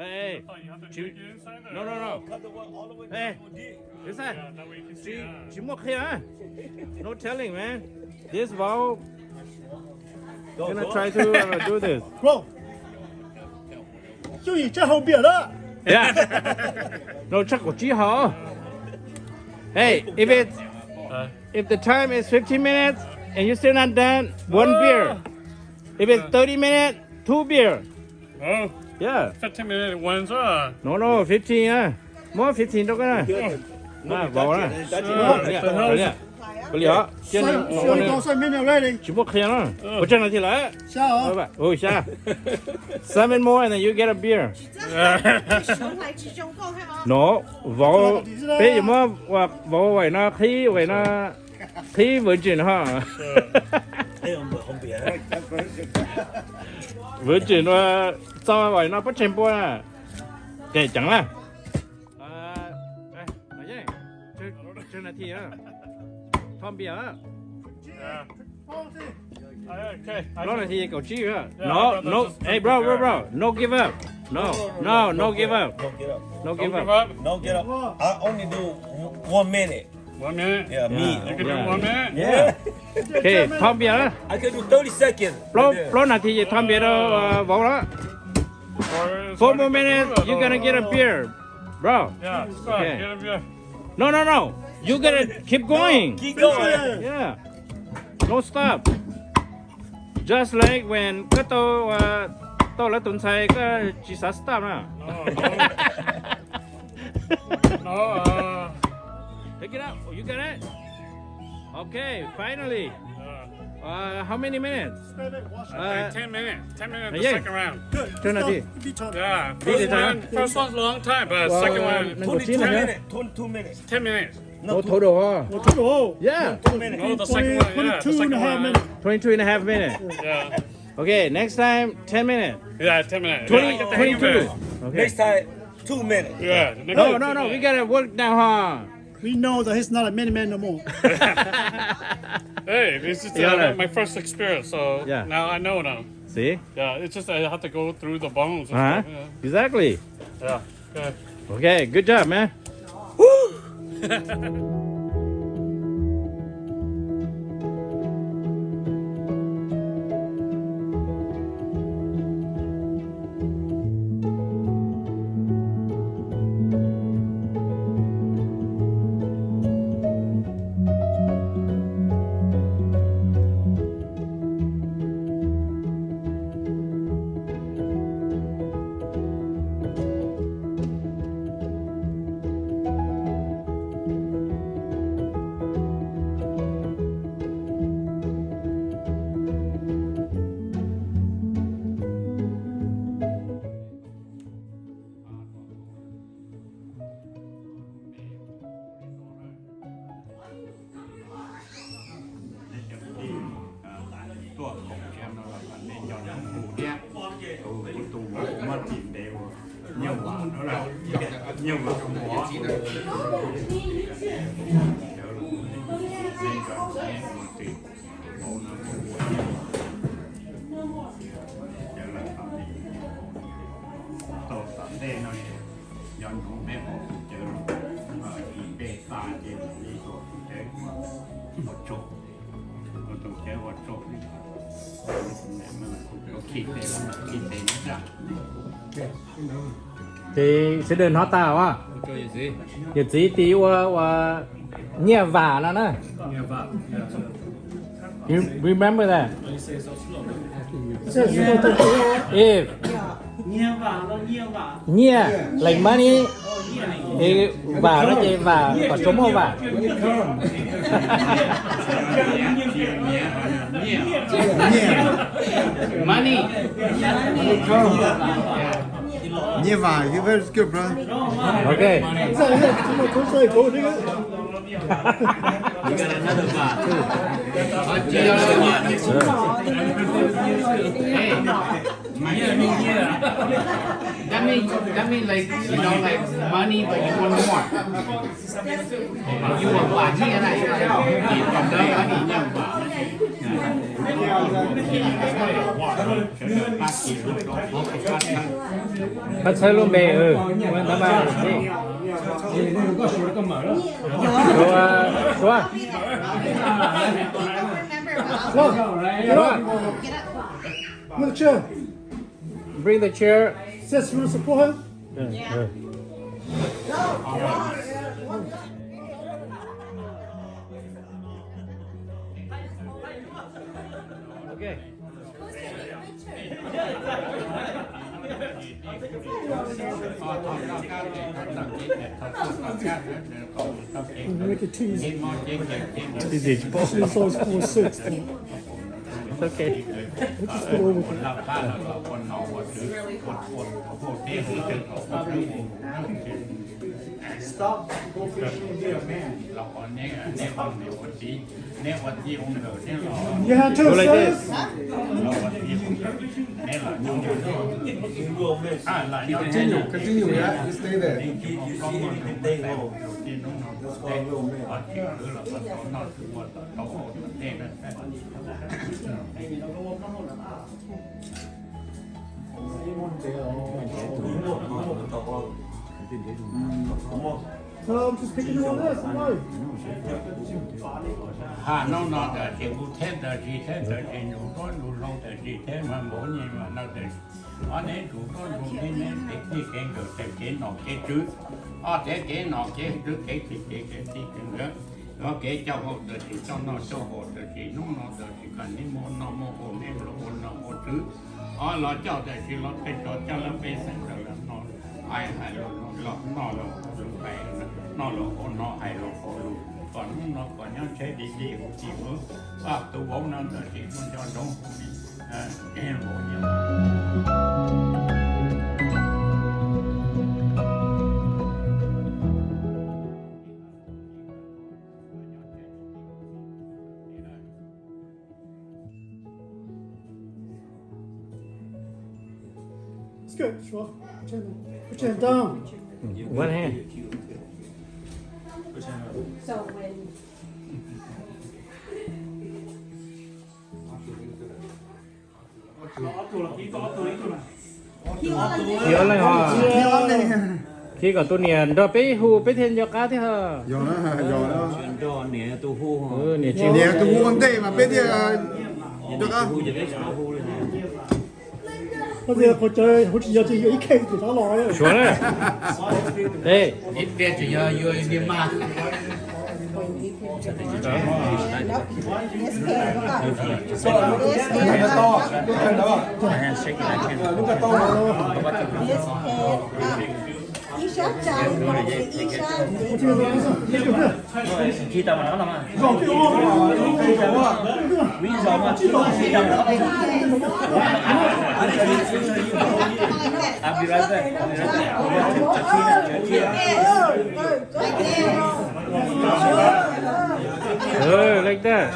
Hey, no, no, no. Hey, this side. Tsis muaj qhia. No telling, man. This ball gonna try to uh, do this. Bro, you eat your whole beer up. Yeah. No, check what you have. Hey, if it's if the time is fifteen minutes and you're still not done, one beer. If it's thirty minutes, two beer. Oh, yeah. Fifteen minutes once. Uh. No, no, fifteen. Uh. More fifteen, don't gonna. Nah, bro. Nah. Tsis muaj qhia no. Ua tseeg no thiaj lawm. Ua xya. Seven more and then you get a beer. No, vauv, peb yuav muab vauv vaim no qhib vaim no, qhib vauv tsim no. Vauv tsim no, txo vaim no pob tseeg pua. Kev ceev na. Thom npias. Plaub nas this kaum tsib. No, no, hey, bro, bro, bro, no give up. No, no, no give up. No give up. No give up. I only do one minute. One minute? Yeah, me. You can do one minute? Yeah. Okay, thom npias. I can do thirty seconds. Plaub, plaub nas this ces thom npias rau vauv lawm. Four more minutes, you're gonna get a beer, bro. Yeah, okay. Get a beer. No, no, no. You gotta keep going. Keep going. Yeah. No stop. Just like when koj tau, tau lawv tus ntxhais koj tsis xav stop na. No, no. No, uh, Pick it up. Oh, you got it? Okay, finally. Uh, how many minutes? Uh, ten minutes. Ten minutes, the second round. Ten minutes. Yeah, first one, first one's a long time, but second one, twenty-two minutes. Twenty-two minutes. Ten minutes. No, total, huh? No, total. Yeah. Two minutes. No, the second one, yeah, the second one. Twenty-two and a half minutes. Twenty-two and a half minutes. Yeah. Okay, next time, ten minutes. Yeah, ten minutes. Twenty, yeah, I get the hang of it. Twenty-two. Okay. Next time, two minutes. Yeah, next time, two minutes. No, no, no, we gotta work now, huh? We know that he's not a mini man no more. Hey, this is, uh, my first experience, so now I know now. See? Yeah, it's just I have to go through the bones and stuff, yeah. Exactly. Yeah. Okay. Okay, good job, man. Tuaj koom tsam no los nej nco ntsoov kuv thiab, kuv tus vauv kuv muab tsis ntev ua nyob vam no, nyob vam ua, cov mus tim vauv no ua, cov lawv tau tau tom ntej no, nco ntsoov nej pom kuv cov ib npe tas ces mam li tuaj kuv cov ua tsaug, ua tus cov ua tsaug, khi tes, khi tes. Ces sawv daws hnov tas os. Yawm txiv tis ua, ua nyiaj vam no na. You remember that? If nyiaj, like money, es vam no ces vam kom tsuas muaj vam. Money. Nyiaj vam, you very good, bro. Okay. You got another vibe too. Hey, yeah, yeah. That means, that means like, you know, like money, but you want more. You want more. Pab txhawb lub npe, ntawd mas. Suav, Suav, Suav. Move the chair. Bring the chair. Sis, you want to support him? Yeah, yeah. Okay. Make it too easy. Easy. She's always four six. It's okay. We'll just go over it. Stop, go fishing, be a man. You have two sons? Continue, continue, yeah? You stay there. That's called a real man. Haj no no tas ces kuv thiab tas sis thiab tas sis ntsug tuab ntsug hlau tas sis thiab mas npaum nyem mas no tas sis, ob neb ntsug tuab ntsug thiab neb kev txij kev nkawm tas kev nom kev tswv, ob thiab kev nom kev tswv kev txij kev kev txij kev nkawm, ob kev coj haus tas sis coj noj coj haus tas sis hnub no tas sis kom neb muaj noj muaj haus neb los ua nom ua tswv, ob los coj tas sis los peb tso coj lawv peb xeem ntawd los noj, hais hais los noj los haus lus hais, noj los haus no hais los haus lus, kom hnub no kom nyob ntshe di di hu di hu, tus vauv no tas sis muaj nco ntsoov hu di, es vauv yog It's good, Shuav. Put your hand down. One hand. Khi ob leeg os. Khi kom tus niam nrog peb hu peb thiaj nco qab thiab. Yog na, yog na. Niam tus hu ua ntej mas peb thiaj nco qab. Suav na. Ib pliag tseem yog yus niag mas. Ib sab tsa, ib sab ntev. I'll be right back. I'll be right back. Like that.